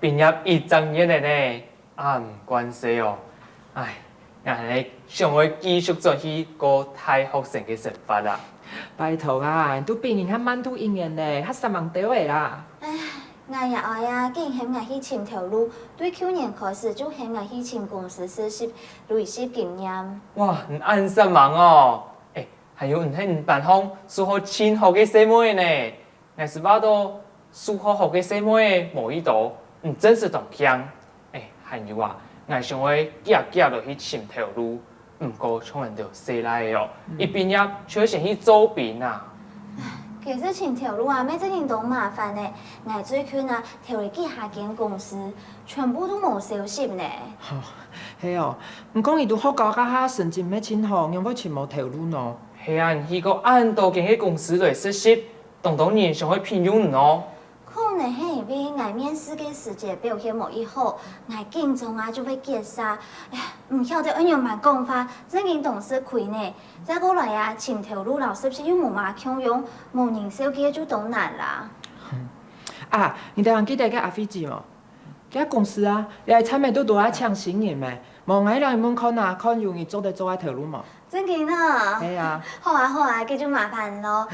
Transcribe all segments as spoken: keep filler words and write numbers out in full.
畢業一隻月了呢，啊，毋慣勢哦。唉，𠊎還係想愛繼續轉去過大學生个生活啊。拜託啊，你都比人較慢讀一年呢，較煞猛兜仔啦。唉，𠊎爺哀啊，緊喊𠊎去尋頭路，對舊年開始就喊𠊎去尋公司實習、累積經驗。哇，你恁煞猛哦！欸，還有你係你班項數學盡好个細妹呢。 𠊎識話著數學好个細妹仔無幾多，你真實當慶。欸，還有啊，𠊎想愛遽遽來去尋頭路，毋過像𠊎兜細賴仔哦，一畢業就愛先去做兵啊。其實尋頭路啊，乜正經當麻煩呢。𠊎最近啊，投了幾下間公司，全部都無消息呢。係哦，毋過你都學校該下成績乜盡好，仰會尋無頭路呢？係啊，你去過恁多間个公司來實習， 當多人想愛聘用你哦。可能係因為𠊎面試个時節表現無幾好，𠊎緊張啊就會結舌，哎呀，毋曉得愛仰般講話，正經當食虧呢。再過來啊，尋頭路摎實習又無麼共樣，無人紹介就當難啦。啊，你兜還記得該阿飛姊無？ 該公司啊，這站仔堵堵愛請新人咩？無𠊎來問看啊，看有你做得做个頭路無？正經啊？係啊。好啊好啊，該就麻煩囉。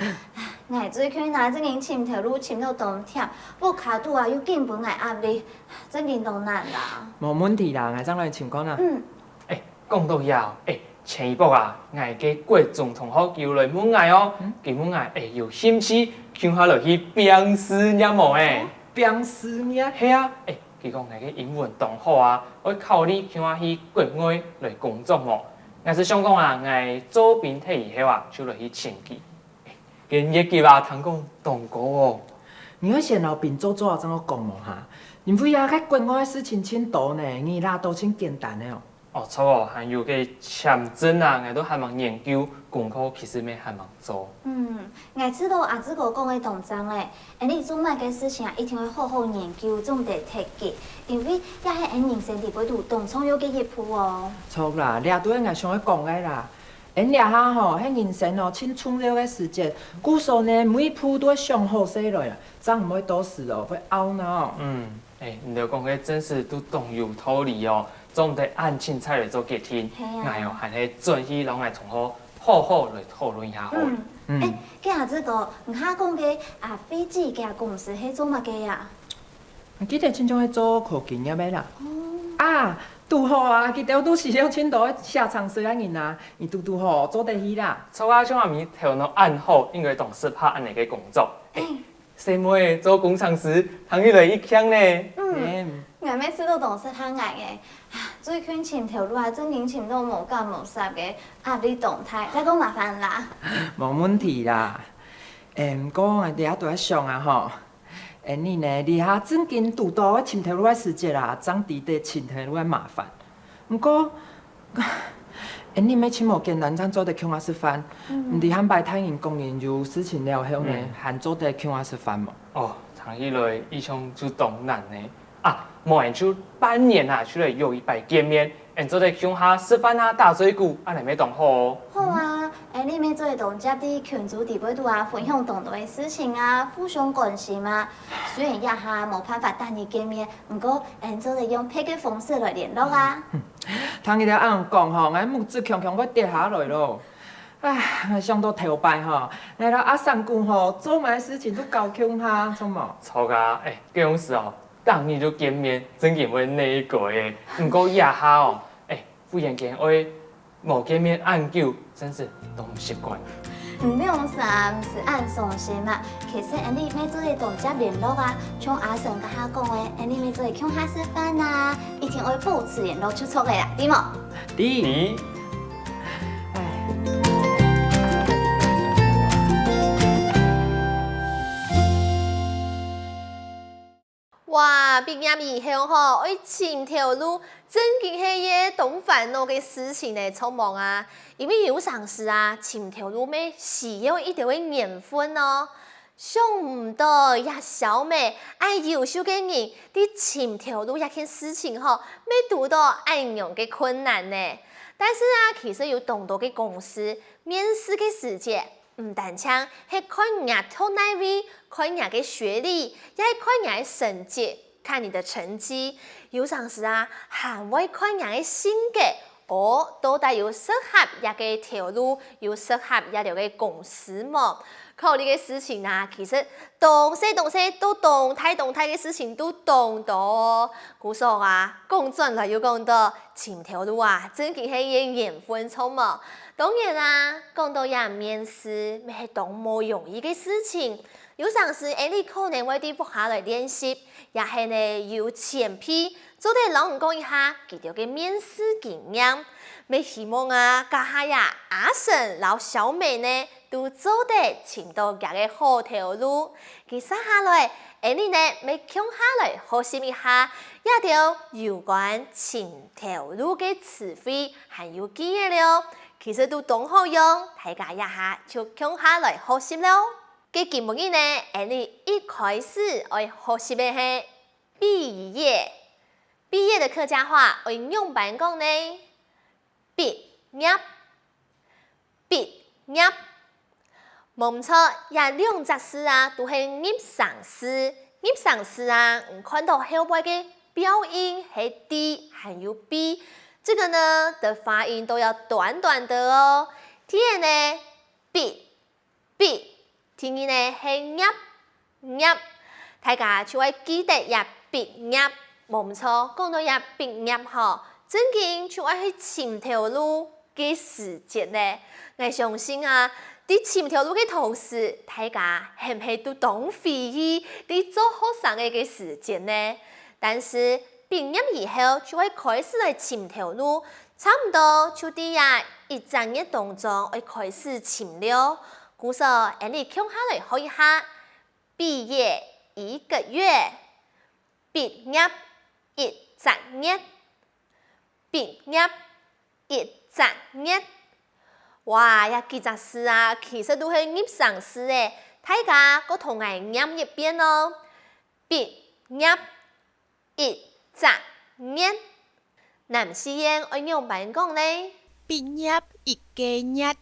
𠊎最近啊，正經尋頭路尋到當悿，屋下肚啊又緊分𠊎壓力，正經當難啦。無問題啦，𠊎正來尋看啊。嗯。欸，講到這，欸，前一駁啊，𠊎个國中同學有來問𠊎哦，佢問𠊎，欸，有興趣共下來去拚事業無欸？拚事業？係啊，欸， 佢講𠊎个英文當好啊，愛考慮共下去國外來工作無？𠊎係想講啊，𠊎做兵忒以後啊，就來去尋佢。該月給啊，聽講當高哦。你愛先摎兵做做正好講無哈？因為啊，該國外个事情盡多呢，你拿著盡簡單个哦。哦，著哦，還有該簽證啊，𠊎都還吂研究，功課其實乜還吂做。嗯，𠊎知著阿志哥講个當正欸。 𠊎俚做麼个事情啊，一定愛好好研究，正毋得忒急，因為這係𠊎人生裡背肚當重要个一步哦。著啦，這就係𠊎想愛講个啦。𠊎這下吼，係人生哦，盡重要个時節，故所呢，每一步都愛想好勢來啊，正毋會到時哦，會懊惱。嗯，欸，你兜講个真實都當有道理哦，做毋得恁凊彩來做決定。係啊。𠊎哦，還係轉去摎𠊎同學好好來討論一下好了。嗯，欸，該阿志哥，你頭下講个阿飛姊厥公司係做麼个啊？ 記得親像係做科技業个啦。啊，堵好啊，佢兜都需要盡多寫程式个人啊，你堵堵好做得去啦。著啊，像阿咪頭腦恁好，應該當適合恁仔个工作。欸，細妹做工程師，聽起來已慶呢。嗯，𠊎乜試著當適合𠊎个。最近尋頭路啊，正經尋著無結無煞个，壓力當大，再過麻煩啦。無問題啦。欸，毋過𠊎這下都在想啊吼， 𠊎俚呢，這下正經堵著尋頭路个時節啊，正知得尋頭路个麻煩。毋過，𠊎俚乜盡無簡單正做得共下食飯。毋知下擺大人講人有事情了後呢，還做得共下食飯無？哦，聽起來一向就當難呢。啊，無然就半年啊，就來約一擺見面， 𠊎俚做得共下食飯啊，打嘴鼓，恁仔乜當好哦。好啊，𠊎俚乜做得當輒在群組裡背肚啊，分享當多个事情啊，互相關心啊。雖然這下無辦法逐日見面，毋過𠊎俚做得用別个方式來聯絡啊。聽佢兜恁講吼，𠊎目汁強強會跌下來囉。唉，𠊎想著頭擺吼，𠊎摎阿三姑吼，做麼个事情都搞共下，著無？著啊，欸，該樣時哦， 逐日就見面，正經會膩鬼欸。毋過這下哦，欸，忽然間愛無見面恁久，真實當毋習慣。毋使傷心，毋使恁傷心啊。其實𠊎俚乜做得當輒聯絡啊，像阿成頭下講个，𠊎俚乜做得共下食飯啊，一定愛保持聯絡就著个啦，著無？著。唉。 哇，畢業以後吼，愛尋頭路，正經係一當煩惱个事情呢，著無啊？因為有成時啊，尋頭路乜需要一兜个緣分哦。想毋著這小美恁優秀个人，在尋頭路這件事情吼，乜堵著恁樣个困難呢。但是啊，其實有當多个公司，面試个時節， 毋單淨係看若讀哪位，看若个學歷，也係看若个成績。看你的成績，有成時啊，還會看人个性格，哦，到底有適合這个頭路，有適合這條个公司無？考慮个事情啊，其實當細當細到當大當大个事情都當多哦。故所啊，講轉來又講到，尋頭路啊，真經係一个緣分著無？當然啊，講到這面試，乜係當無容易个事情。有成時，𠊎俚可能會在屋下來練習， 也係呢有前輩做得摎你講一下佢兜个面試經驗。乜希望啊，這下呀，阿成摎小美呢，都做得尋到佢个好頭路。接下來，𠊎俚呢，乜共下來學習一下這兜有關尋頭路个詞彙還有句仔了。其實都當好用，大家這下就共下來學習囉。該今晡日呢，𠊎俚一開始愛學習个係 畢業，畢業的客家話愛仰般講呢？畢業，畢業。無毋著，這兩隻字啊，都係入聲字。入聲字啊，你看著後背个標音係D還有B，這個呢的發音都要短短的哦。第一呢，畢， 畢，第二呢係業，業。大家就愛記得這畢業，無毋著，講著這畢業吼，正經就愛去尋頭路个時節呢。𠊎相信啊，在尋頭路个同時，大家係毋係都當回憶在做學生个个時節呢？但是畢業以後就愛開始來尋頭路，差毋多就在這一隻月當中愛開始尋了。 故所，𠊎俚共下來學一下：畢業一個月，畢業一隻月，畢業一隻月。哇，這幾隻字啊，其實都係入聲字欸，大家過同𠊎唸一遍哦。畢業一隻月。南四縣愛仰般講呢？畢業一個月，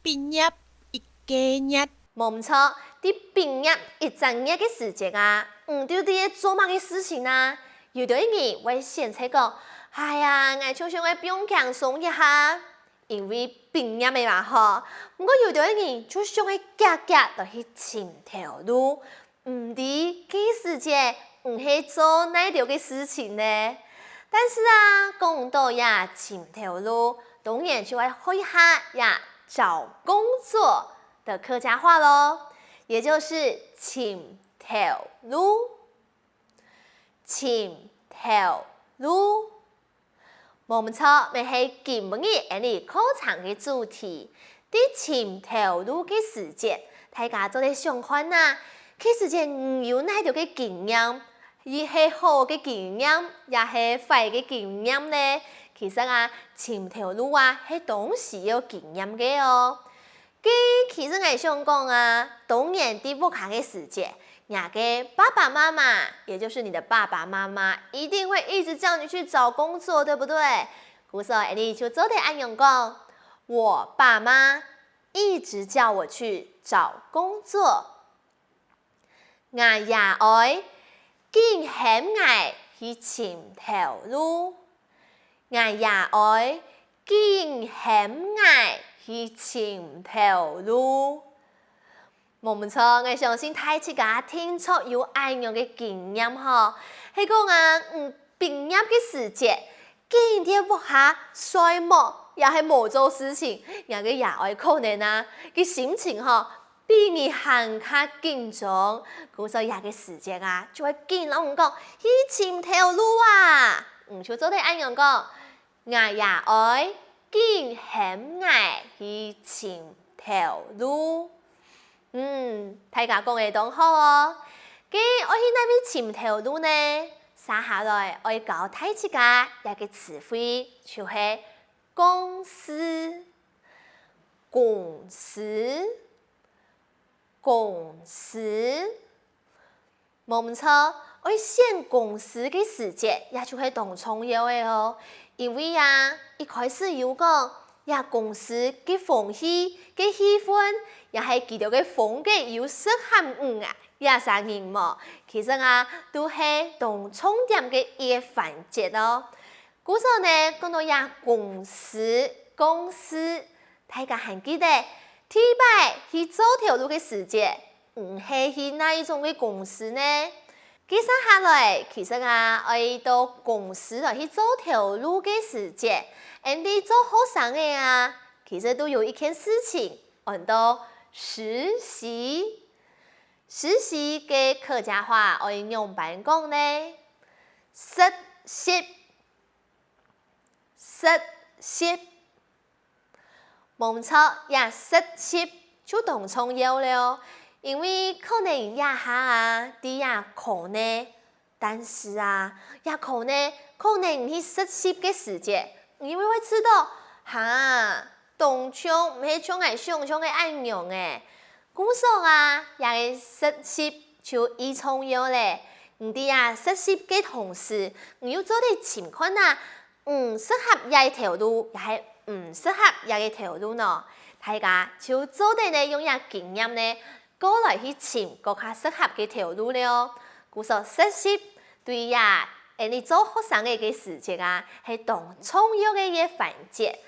畢業一個月。無毋著，在畢業一隻月个時節啊，你兜在做麼个事情啊？有兜人會選擇講：「哎呀，𠊎就想愛放輕鬆一下。」因為畢業了嘛吼。毋過有兜人就想愛遽遽來去尋頭路， 毋知該時節你係做哪兜个事情呢？但是啊，講到這尋頭路，當然就愛學一下這找工作的客家話囉，也就是尋頭路。尋頭路。 無毋著，乜係今晡日𠊎俚課程个主題。在尋頭路个時節，大家做得想看啊，該時節你有哪兜个經驗，係好个經驗，也係壞个經驗呢？其實啊，尋頭路啊，係當需要經驗个哦。 該其實𠊎想講啊，當然在屋下个時節，若个爸爸媽媽，也就是你的爸爸媽媽，一定會一直叫你去找工作，對不對？故所𠊎俚就做得恁樣講：「我爸媽一直叫我去找工作。」 𠊎爺哀緊喊𠊎去尋頭路，𠊎爺哀緊喊𠊎去尋頭路。無毋著，𠊎相信大自家定著有恁樣个經驗吼，係講啊，你畢業个時節，緊在屋下睡目，也係無做事情，若个爺哀可能啊，个心情吼， 比你還較緊張。故所這个時節啊，就會緊摎你講：「去尋頭路啊！」你就做得恁樣講：「𠊎爺哀緊喊𠊎去尋頭路。」嗯，大家講个當好哦。該愛去哪位尋頭路呢？接下來愛教大自家這个詞彙，就係公司。 公司，公司。無毋著，愛選公司个時節，也就係當重要个哦。因為啊，一開始有講，這公司个風氣、个氣氛，也係佢兜个風格有適合你啊，這儕人無，其實啊，都係當重點个一個環節哦。故所呢，講到這公司、公司，大家還記得第一擺去做頭路个時節，你係去哪一種个公司呢？接下來，其實啊，愛到公司來去做頭路个時節，𠊎等做學生个啊，其實都有一件事情，安到實習。實習个客家話愛仰般講呢？實習，實習。無錯，這實習就當重要了，因為可能這下啊，在這科內，但是啊，這科內可能你去實習个時節，你會會知著，哈，當像毋係像𠊎想像个恁樣誒。故所啊，這個實習就異重要咧。你在這實習个同時，你又做得尋看啊，嗯，適合這個頭路，也係毋適合這個頭路呢？大家就做得呢用這經驗呢，過來去尋更加適合个頭路了哦。故所實習對這𠊎等做學生个个時節啊，係當重要个一個環節。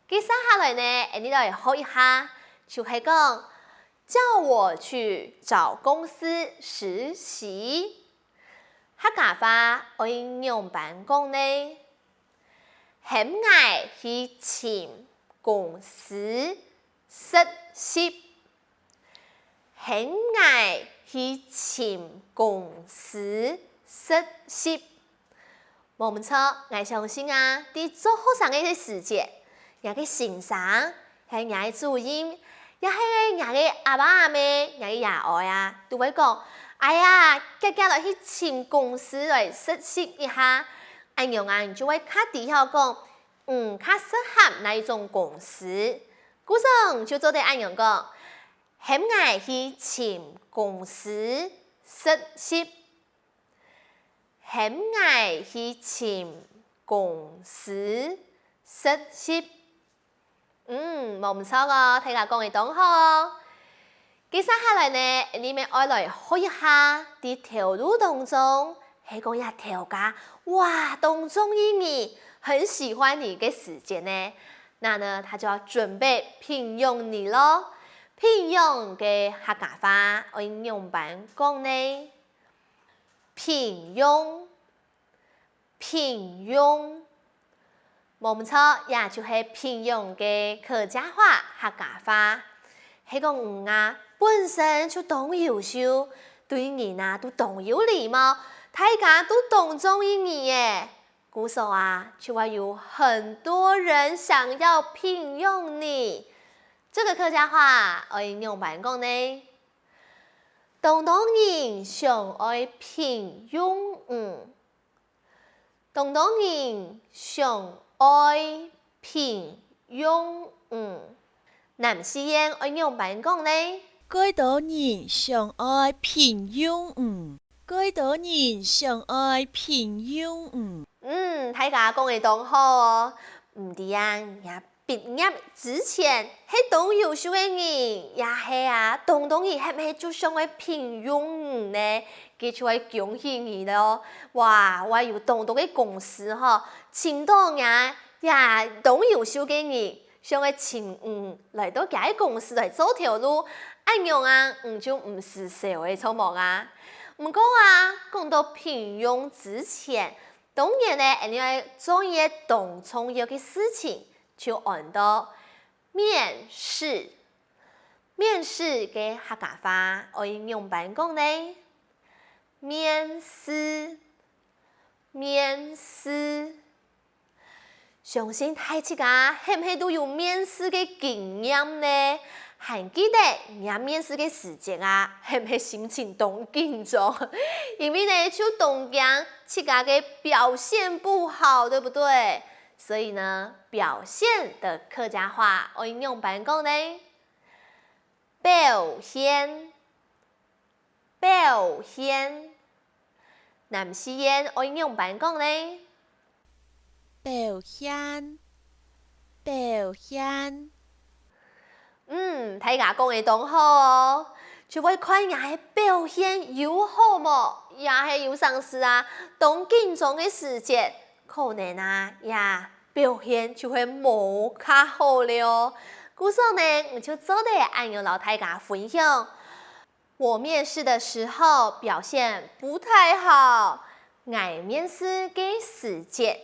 接下來呢，𠊎等來學一下，就係講，叫我去找公司實習。客家話愛仰般講呢？喊𠊎去尋公司實習。喊𠊎去尋公司實習。無毋著，𠊎相信啊，在做學生个時節，若个先生，係若个主任，也係若个阿爸阿姆，若个爺哀啊，都會講：「哎呀，遽遽來去尋公司來實習一下。」恁樣啊，你就會較知曉講，嗯，較適合哪一種公司。故所就做得恁樣講：喊𠊎去尋公司實習。 喊𠊎去尋公司實習。嗯，無毋著哦，大家講个當好哦。接下來呢，𠊎等乜愛來學一下，在頭路當中，係講這頭家，哇，當中意你，很喜歡你个時節呢，那呢，他就要準備聘用你囉。聘用个客家話愛仰般講呢？ 聘用，聘用。無毋著，這就係聘用个客家話、客家話。係講你啊，本身就當優秀，對人啊都當有禮貌，大家都當中意你耶。故所啊，就會有很多人想要聘用你。這個客家話愛仰般講呢？ 當多人想愛聘用你，當多人想愛聘用你。南四縣愛仰般講呢？蓋多人想愛聘用你，蓋多人想愛聘用你。嗯，大家講个當好哦。毋知啊，若 畢業之前係當優秀个人，也係啊，當多人係毋係就想愛聘用你呢？該就愛恭喜你囉！哇，會有當多个公司吼，尋著若這當優秀个人，想愛尋你來到厥个公司來做頭路，恁樣啊，你就毋使愁了，著無啊？毋過啊，講到聘用之前， 當然呢，𠊎等愛做一個當重要个事情，就安到面試。面試个客家話愛仰般講呢？面試，面試。相信大自家係毋係都有面試个經驗呢？還記得若面試个時節啊，係毋係心情當緊張？因為呢，就當驚 自家个表現不好，對不對？所以呢，表現的客家話愛仰般講呢？表現，表現。南四縣愛仰般講呢？表現，表現。 嗯，大家講个當好哦！就會看若个表現有好無，也係有成時啊，當緊張个時節，可能啊，這表現就會無較好了哦。故所呢，𠊎就做得恁樣摎大家分享：我面試的時候表現不太好，𠊎面試个時節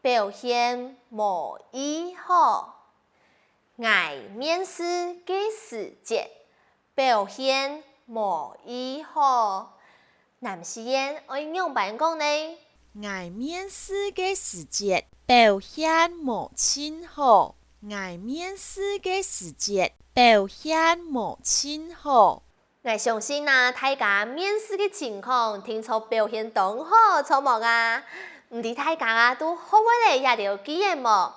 表現無異好。 𠊎面試个時節表現無異好。南四縣愛仰般講呢？𠊎面試个時節表現無盡好。𠊎面試个時節表現無盡好。 𠊎相信啊，大家面試个情況定著表現當好，著無啊？毋知大家啊，都學會了這兜句仔無？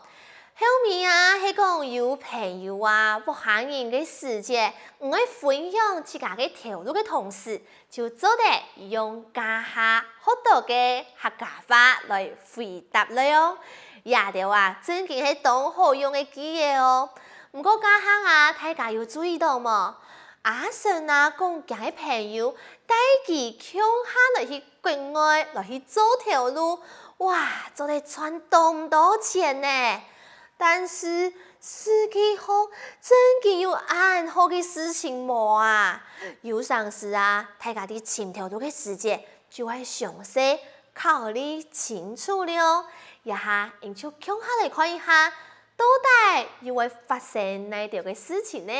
後面啊，係講有朋友啊、屋下人个時節，毋愛分享自家个頭路个同時，就做得用這下學著个客家話來回答了哦。這兜啊，真經係當好用个句仔哦。毋過這下啊，大家有注意著無？ 阿順啊，講厥个朋友帶佢共下來去國外來去做頭路，哇，做得賺當多錢呢！但是世界上真經有恁好个事情無啊？有成時啊，大家在尋頭路个時節，就愛詳細考慮清楚了。這下，𠊎就共下來看一下，到底又會發生哪兜个事情呢？